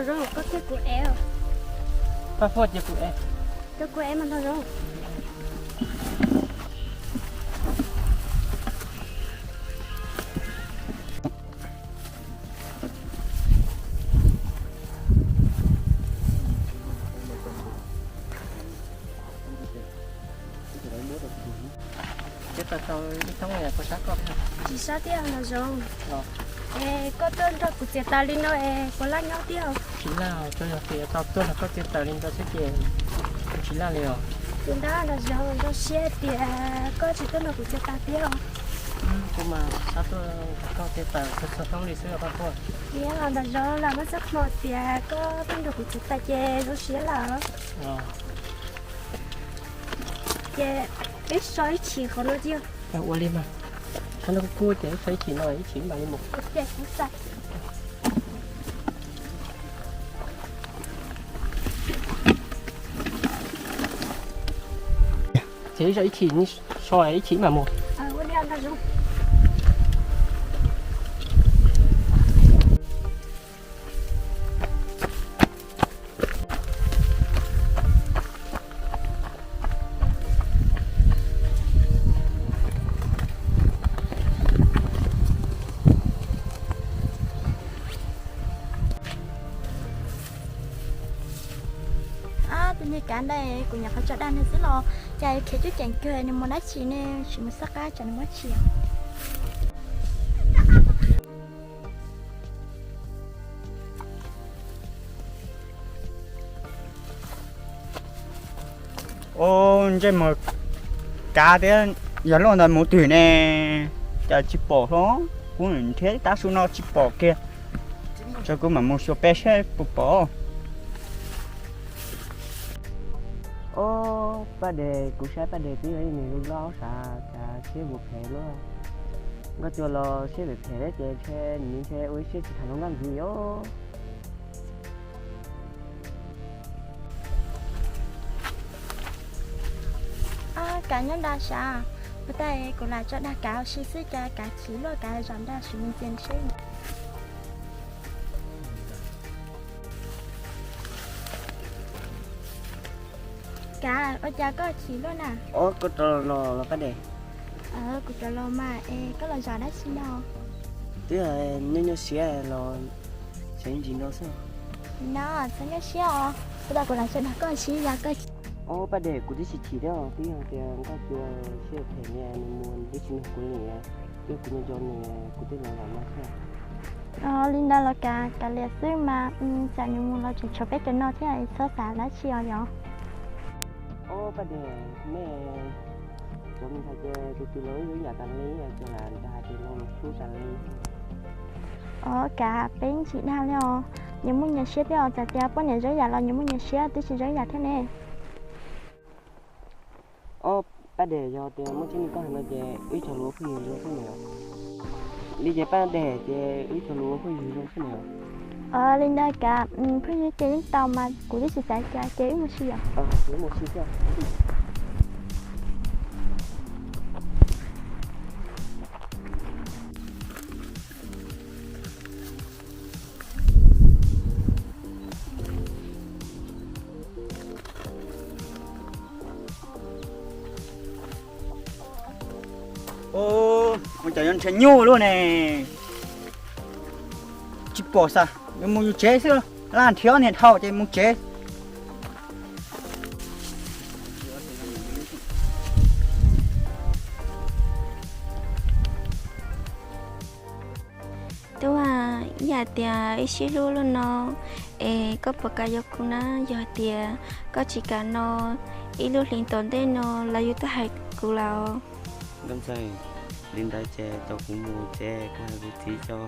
Zoo, koj thiab kuv ev. Pab huaj cia kuv ev. Rau kuv ev mas nrog zoo. Tsis sab tiag nrog zoo. Es koj tuaj nrog kuv txiav taws li no es puas laj nyob tiag? Tsis laj, tsuas yog tias tau tuaj nrog koj txiav taws li ntawd xwb ces tsis laj li os. Tsis laj nrog zoo, zoo siab tias koj tsis tuaj nrog kuv txiav taws tiag. Kuv mas xav tuaj nrog koj txiav taws txhua txhua hnub li xwb os pab huaj. Nyob los nrog zoo, los muab txoj hmoo tias koj tuaj nrog kuv txiav taws ces zoo siab lawm. Ces wb so ib chim qhov no cia. Ua li mas, qhov no kuj kub ces wb so ib chim no ib chim mam li mus. Ces wb so ib chim, so ib chim mam mus. Tus niag kav ntawd kuv nyuam qhuav tso dag nws xwb los cas khiav cuab ceev kawg, nws mus dab tsi ne, tsis mus xab qab tsam nws muab tsim. Ua ntsej muag kav thiab, yog lub ntawd mus twg ne, cas tsis pom hlo, kuv nrhiav tab su no tsis pom kiag, tso kuv mam mus xyuas peb saib puas pom. Ob, Paj Dej, kuv saib Paj Dej twb yog ib niag zoo nkauj sav, cas siab mus phem luaj. Nkauj Cua los siab phem phem thiab ces ntshe nws ntshe ua ib siab tsis tham hluas nkauj ntxiv os. Kav nyob nrad sav, puas tas kuv lam tso dag kav ua si xwb cas kav chim luaj, kav zom nrad sim mus ntxias seb. Kav, ua cas koj chim luaj na? Koj rov los los Paj Dej? Kuv rov los mas es koj los zom dab tsi no? Twb nyob nyuaj siab los tseem ntsis no xwb. No txhob nyuaj siab os, puas tas kuv lam tso dag koj ua si yog koj. Ob, Paj Dej, kuv twb tsis chim thiab os, twb yog tias Nkauj Cua siab phem niag nws mus twb tsis nug kuv li, twb kuv nco nco nws kuv twb los zom no xwb. Li ntawd los kav, kav liam xwb mas, tsam nws mus los tseem tshuav peb cov no thiab, txhob xav dab tsi os yom. Ob, Paj Dej, nej cov me ntxhais ces tus twg los wb yam tas li, ces lam hais tias no los hlub tas li. Ob, kav peb ntsis dag li os, nyias muaj nyias siab thiab os, txawm tias poj niam zoo yam los nyias muaj nyias siab twb tsis zoo yam thiab ne. Ob, Paj Dej, yog tias muaj tseeb li koj hais no ces wb cog lus ua phooj ywg zoo xwb na. Li ces Paj Dej ces wb cog lus ua phooj ywg zoo xwb na. Li ntawd kav, phooj ywg ces yeej tau mas kuv twb tsis xav cas ces wb mus si yom. Wb mus si thiab. Ua cas yuav nrhiav nyuj luaj ne? Tsis pom xav, yuav mus yus tsev xwb, laj nrhiav niag dhau ces mus tsev. Tub, ib yam tias ib sib hlub luaj no, es koj puas kam yuav kuv na? Yog tias koj tsis kam no, ib lub hlis tom ntej no lawv yuav tau hais kuv lawm. Nkauj Ntxawg, li ntawd ces tau kuv mus tsev, kuv hais kuv txiv tso,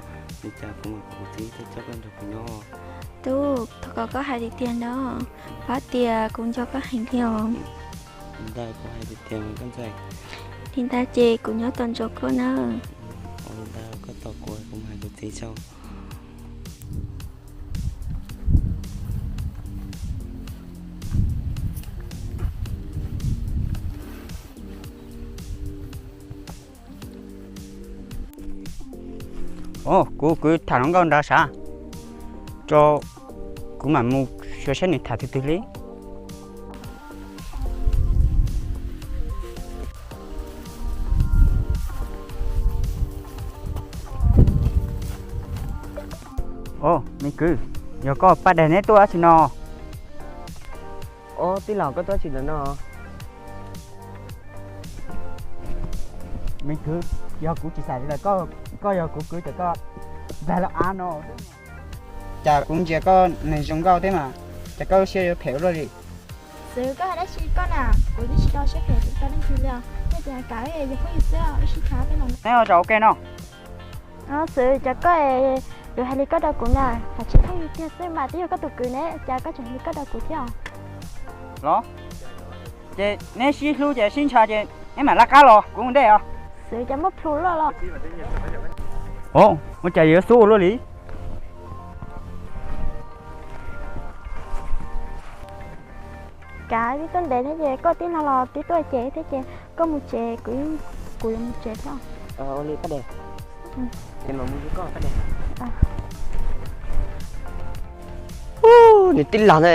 li cas kuv mam kom kuv txiv tuaj coj koj nrog kuv nyob. Tub, thov kom koj hais tiag tiag no, vim tias kuv nco koj heev li os. Li ntawd kuv hais tiag tiag Nkauj Ntxawg. Li ntawd ces kuv nyob tos ntsoov koj nawb. Li ntawd koj tos kuv, kuv mam hais kuv txiv tso. Kuv kwv tham hluas nkauj nrad sav, tso Kuv mam mus xyuas saib nws tham twg twg li. Au, me kwv, yog koj Paj Daim neb tuaj dab tsi no? Au, tij laug, koj tuaj dab tsi ntawm no? Me kwv, yog kuv tsis xav li lawm, koj yog kuv kwv ces koj ntag los av no. Cas kuv ntsia koj neeg zoo nkauj thiab mas, cas koj lub siab yuav phem ua luaj li? Xwv, koj hais dab tsi koj na? Kuv twb tsis tau siab phem rau leej twg li os. Yog tias kav yus phooj ywg xwb, wb sib tham peb los. Neb ua zaum ua ke no. Xwv, cas koj yuav hais li koj rau kuv na? Hais tsis phooj ywg tiag xwb mas, twb yog koj tus kwv ne, cas koj tseem hais li koj rau kuv thiab os? Los, ces neb sib hlub ces sib ntshaw ces neb mam laj qab los, kuv ua ntej os. Xwv, cas muaj plhu loj los? Au, ua cas yuav xub ua luaj li? Kav, twb tuaj ntev thiab ces koj tij laug los twb tuaj ces thiab ces koj mus tsev, kuv, kuv yuav mus tsev thiab. Ua li Paj Daim, ces mam mus nrog koj Paj Daim. Nws tij laug ntawd,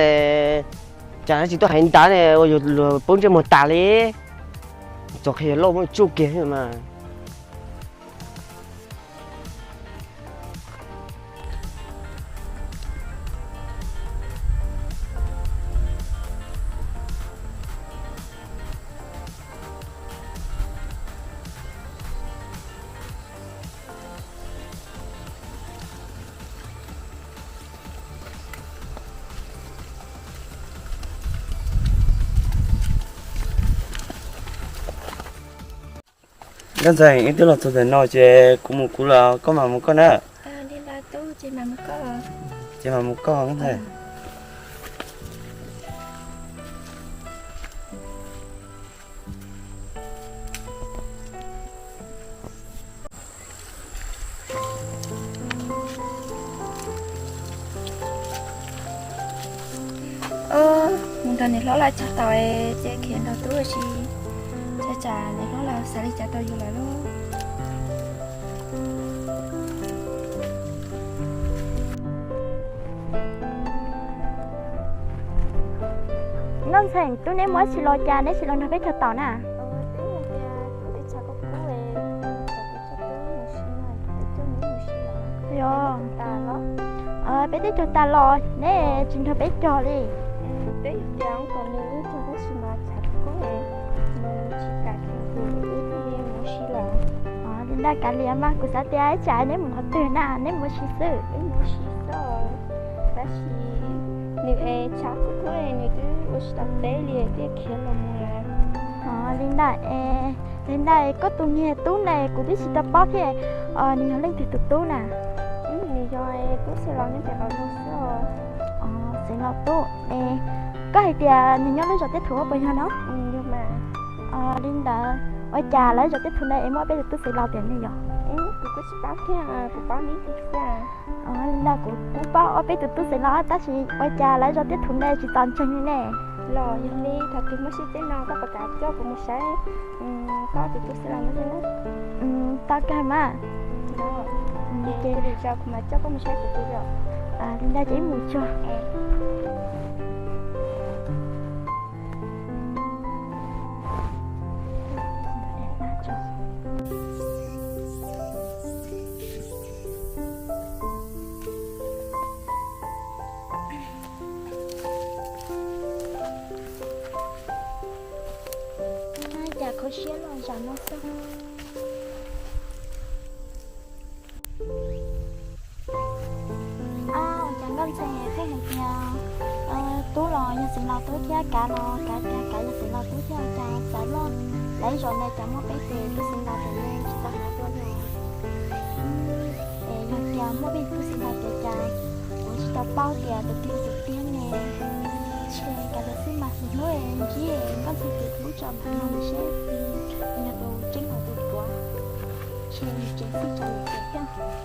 cas tsis tuaj hais ntawd ne, ua yus luag poob ntsej muag tas li. Txog qhia loj muab tsuj kiag mas. Nkauj Ntxhee, wb twb los txog ntawm no ces kuv mus kuv los, koj mam mus koj na. Ces mam mus koj Nkauj Ntxhee. Mus nrog niam hlob lawv txog tau ces khiav nrog tub ua si, ua cas niam hlob lawv xav li cas rau yus lawm lauj. Nkauj Ntxhee, tub neb mus ua si los cas neb tsis los nrog peb cog taum na? Yog, peb twb cog tas los neb tsis nrog peb cog li. Peb yog tias kom nws wb cog tab sis mas tshav kub, nws tsis kam cog ces wb thiaj li mus ua si lawm. Li ntawd kav liam mas, kuv xav tias ib tsam neb mus qhov twg na, neb mus ua si xwb. Wb mus ua si xwb, tab sis nws es tshav kub kub nws twb ua tsis tau teb li thiaj khiav los mus lawm. Li ntawd es, li ntawd koj tus niag tub ntawd kuv twb tsis tau paub thiab, nws yog leej twg tus tub na? Nws yog tub Xeev Laus nyob pem qaum zos xwb. Xeev Laus tub es, koj hais tias nws nyob lub zos Tiab Thuv puas yog no? Yog mas. Li ntawd ua cas lawv zos Tiab Thuv ntawd es muaj ob peb tus tub Xeev Laus tiag ne yog? Kuv kuj tsis paub thiab, kuv paub neb tiag xwb. Li ntawd kuv kuj paub ob peb tus tub Xeev Laus tab sis ua cas lawv zos Tiab Thuv ntawd tsis txaus ntseeg li ne? Los yog li thaum twg muaj sij hawm no koj puas kam coj kuv mus saib koj tus tub Xeev Laus no thiab na? Tau kawg mas. Ces lwm zaus kuv mam coj koj mus saib kuv tus yom. Li ntawd ces wb mus tsuag. Cas kho siab los zam no xwb. Ab, ua cas Nkauj Ntxhee pheej hais tias tub los yog Xeev Laus tub thiab kav los kav tias kav yog Xeev Laus tub thiab, cas txawv loj. Lawv zos ntawd cas muaj peb tus tub Xeev Laus tiag ne, tsis tau hais dua li. Es yog tias muaj peb tus tub Xeev Laus tiag cas kuv tsis tau paub tias tus twg tus tiag ne. Ces kav liam xwb mas, hnub ntsib Nkauj Ntxhee tus lub tso mam nug seb yog tus tseeb los tus ruam. Ces tseem xij tso lus tias thiab.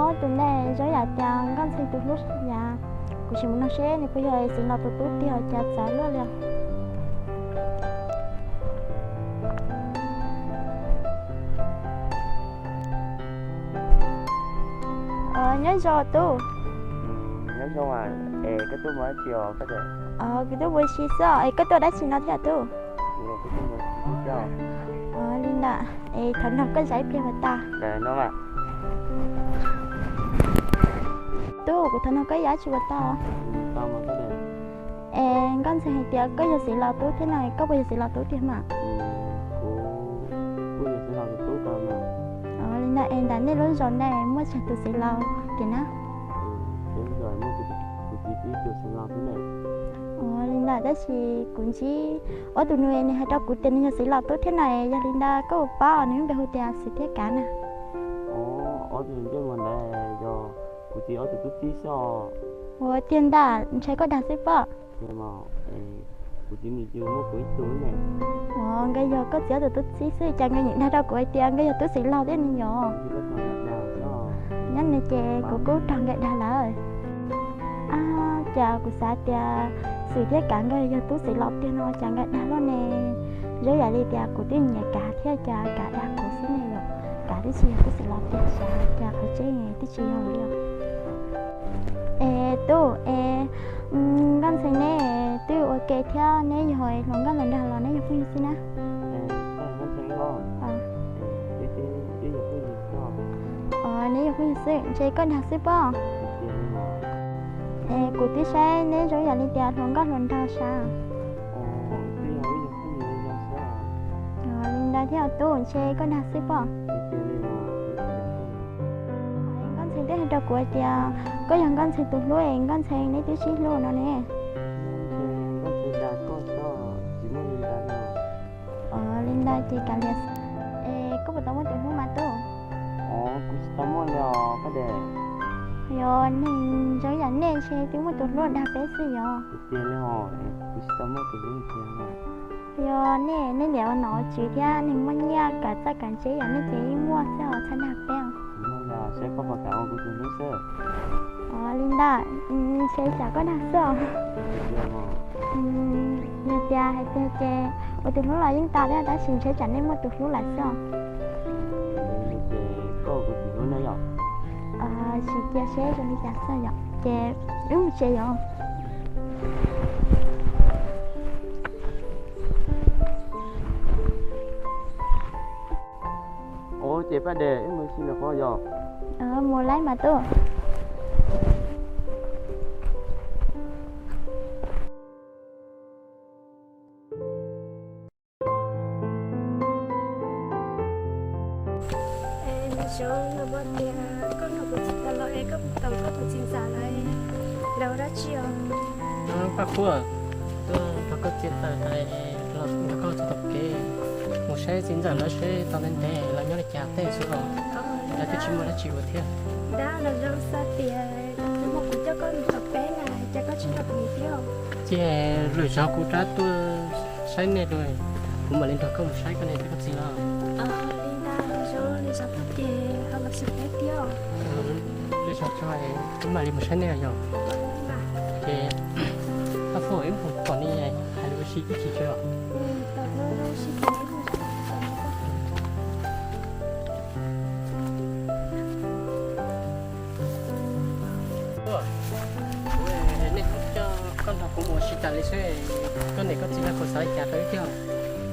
Tus ntawm no zoo yam tias Nkauj Ntxhee tus hlub yam, kuv sim mus nug seb nws puas yog Xeev Laus tus tub tiag cas txawv luaj li. Nyob zoo tub. Nyob zoo, es koj tuaj ua dab tsi os koj? Kuv tuaj ua si xwb os, es koj tuaj dab tsi no thiab tub? Li ntawd, es thov nrog koj zais ib pliag puas tau? Tub, kuv thov nrog koj zais dab tsi puas tau? Es Nkauj Ntxhee hais tias koj yog Xeev Laus tub thiab no, koj puas yog Xeev Laus tub tiag mas? Li ntawd es ntawm nej lub zos ntawd muaj tsawg tus Xeev Laus tiag na? Li ntawd tab sis kuv ntsib ob tug nus nws hais rau kuv tias nws yog Xeev Laus tub thiab no, yog li ntawd koj puas paub nws lub npe hu tias Xwm thiab Kav na? Ob tug ntsej muag ntawd yog kuv txiv ob tug tub txib xwb os. Ua tiag ntag, ntshe koj dag xwb pob. Kuv txiv mus yug muaj kuv ib tug ne. Ua, nkawd yog koj txiv ob tug tub txib xwb, cas nkawd nyeem dag rau kuv hais tias nkawd yog tub Xeev Laus thiab ne yom? Nyob ne ces kuv kuj raug nkawd dag lawm. Ab, cas kuv xav tias Xwm thiab Kav nkawd yog tub Xeev Laus tiag no cas nkawd dag luaj ne. Zoo yam li tias kuv twb nyiam Kav thiab cas Kav dag kuv xwb ne yom. Kav twb tsis yog tub Xeev Laus tiag, xav cas qhov tseeb twb tsis yog li os. Es tub, es Nkauj Ntxhee neb twb ua ke thiab neb yog hluas nkauj hluas nraug los neb yog phooj ywg xwb na? Neb yog phooj ywg xwb, ntshe koj dag xwb pob. Es kuv twb saib neb zoo yam li tias hluas nkauj hluas nraug sav. Li ntawd thiab tub, ntshe koj dag xwb pob. Nkauj Ntxhee twb hais rau kuv hais tias koj yog Nkauj Ntxhee tus hlub es Nkauj Ntxhee neb twb sib hlub no ne. Li ntawd ces kav liam. Es koj puas tau muaj tus hlub mas tub? Kuv tsis tau muaj li os Paj Dej. Yog neeg zoo yam nej ntshe twb muaj tus hlub dag peb xwb yom. Tiag li os, kuv tsis tau muaj tus hlub tiag. Yog nej, nej liam ua nom ua tswv thiab neeg muaj nyiaj kawm txawj kawm ntse yam nej ces yeej muaj xwb os, txhob dag peb os. Saib koj puas kam ua kuv tus hlub xwb. Li ntawd, ntshe tsam koj dag xwb os. Yog tias hais tiag ces ua tus hlub los yeej tau thiab tab sis ntshe tsam nej muaj tus hlub lawm xwb os. Ces koj ua kuv tus hlub na yom. Sim cia seb zoo li cas xwb yom, ces wb mus tsev yom. Ua ces Paj Dej, wb mus ua si lawm qhov yog. Mus laib mas tub. Es nws zoo no tias koj nrog kuv txiv tau los es koj puas tau koj tus txiv ntxawm lawm, lawv ua dab tsi os? Paj Huab, tuaj nrog koj txiv tawm los nrog koj txog tom kev, mus saib txiv ntxawm lawv seb tau ntev ntev lawv nyob li cas tej xwb los lawv twb tsis muaj dab tsi ua thiab. Dab los zoo xav tias tus twg muab kuv coj koj mus tom peb na, cas koj tsis nrog kuv thiab? Ces lwm zaus kuv rov tuaj saib nej dua, kuv mam li nrog koj mus saib koj niam thiab koj txiv lawm. Li ntawd zoo li zaum no ces ho los xyuas peb thiab. Lwm zaus tso kuv mam li mus saib nej yom. Ces Paj Huab, wb mus tom ne hais lus ua si ib chim tso. Nej coj koj nrog kuv mus ua si tas li xwb, koj niam koj txiv lawv puas xav li cas rau wb thiab?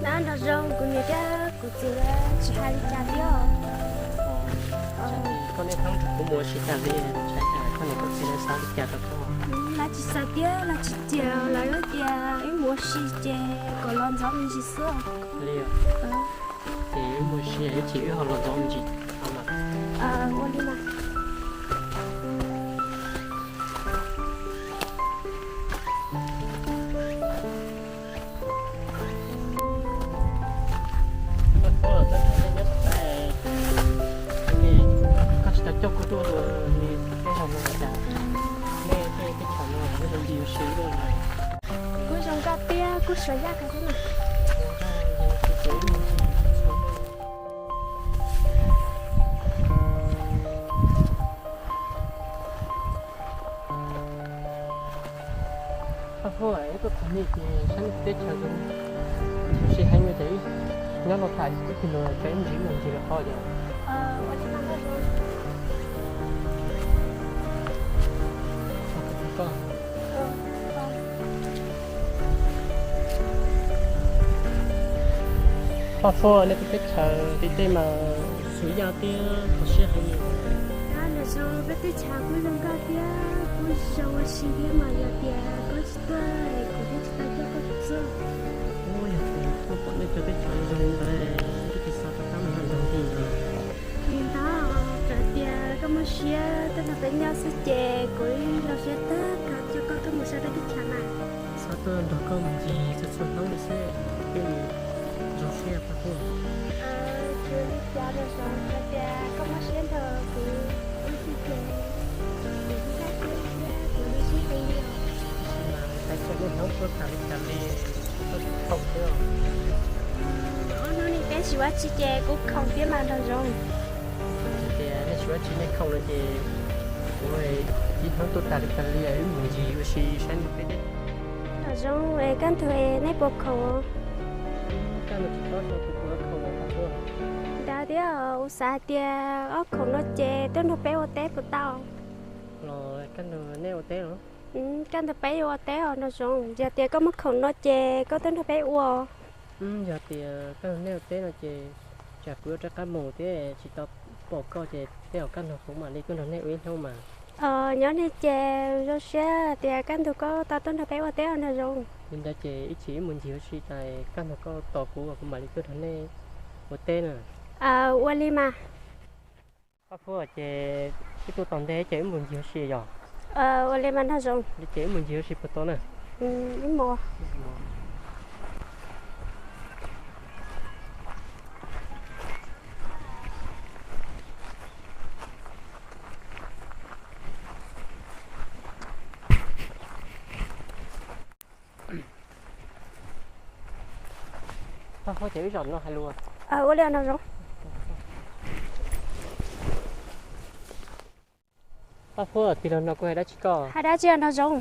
Dab nrog zoo, kuv niam thiab kuv txiv lawv tsis hais li cas thiab. Koj niam thiab kuv mus ua si tas li, ntshai koj niam koj txiv lawv xav li cas rau koj? Lawv tsis xav thiab, lawv tsis tias, lawv tias wb mus ua si ces kom los ntxov me ntsis xwb. Li os. Ces wb mus ua si ib chim wb ho los ntxov me ntsis. Ua li mas. Koj tsis tau coj kuv tuaj li, tej zaum no cas nej tej teb chaws no nej ua si luaj li. Kuv zoo nkauj tiag, kuv suav yaj kawg thiab na. Saib teb chaws zoo, tab sis heev li ces nyob no tas ib pliag luag tseem ntsis mus ntsis lawm qhov yog. Paj Fuab, nej teb chaws tim tej mas xyov yaj thiab kho siab heev li. Nram Zoov peb teb chaws kuj zoo nkauj thiab kuj zoo ua si thiab mas yog tias koj tsis tuaj kuv thiaj tsis tau coj koj tuaj. Yog tias kuj pom nej cov teb chaws zoo li ntawd, kuv twb tsis xav rov qab mus nram Zoov li ntawd. Li ntawd, txawm tias koj muaj siab tuaj nrog peb nyob xwb ces kuv zoo siab tag kawg coj koj tuaj mus saib peb teb chaws mas. Xav tuaj nrog koj mus ncig txhua txhua hnub li xwb thiaj li zoo siab Paj Fuab. Tsis ua li cas Nram Zoov, txawm tias koj muaj siab nrog kuv ua si ces kuv kuj zoo siab thiab kuv zoo siab heev li os. Tab sis mas hais txog niaj hnub tuaj tas li tas li, koj tsis khoom thiab los? Ob hnub no peb tsis ua tsi ces kuv khoom thiab mas Nram Zoov. Yog tias nej tsis ua tsi nej khoom no ces kuv ib hnub tuaj tas li tas li wb mus ncig ua si saib nrog peb teb chaws. Nram Zoov es kaj ntug es nej puas khoom? Kaj ntug tsis paub xyov kuv puas khoom los Paj Fuab. Ntawd thiab, kuv xav hais tias koj khoom no ces tuaj nrog peb ua teb puas tau? Los kaj ntug nej ua teb los? Kaj ntug peb yuav ua teb os Nram Zoov, yog tias koj muaj khoom no ces koj tuaj nrog peb ua. Yog tias kaj ntug nej ua teb no ces tsam kuv yuav rov qab mus thiab tsis tau pom koj ces tej zaum kaj ntug kuv mam li tuaj nrog nej ua ib hnub mas. Nyob li ces zoo siab tias kaj ntug koj tau tuaj nrog peb ua teb os Nram Zoov. Li ntawd ces ib chim wb mus ncig ua si tas kaj ntug koj tos kuv, kuv mam li tuaj nrog nej ua teb na. Ua li mas. Paj Fuab, ces wb tuaj tau ntev ces wb mus ncig ua si yog? Ua li mas Nram Zoov. Li ces wb mus ncig ua si puas tau na? Paj Fuab, ces wb zaum no hais lus. Ua li Nram Zoov. Paj Fuab, tig los no kuv hais dab tsi koj? Hais dab tsi Nram Zoov?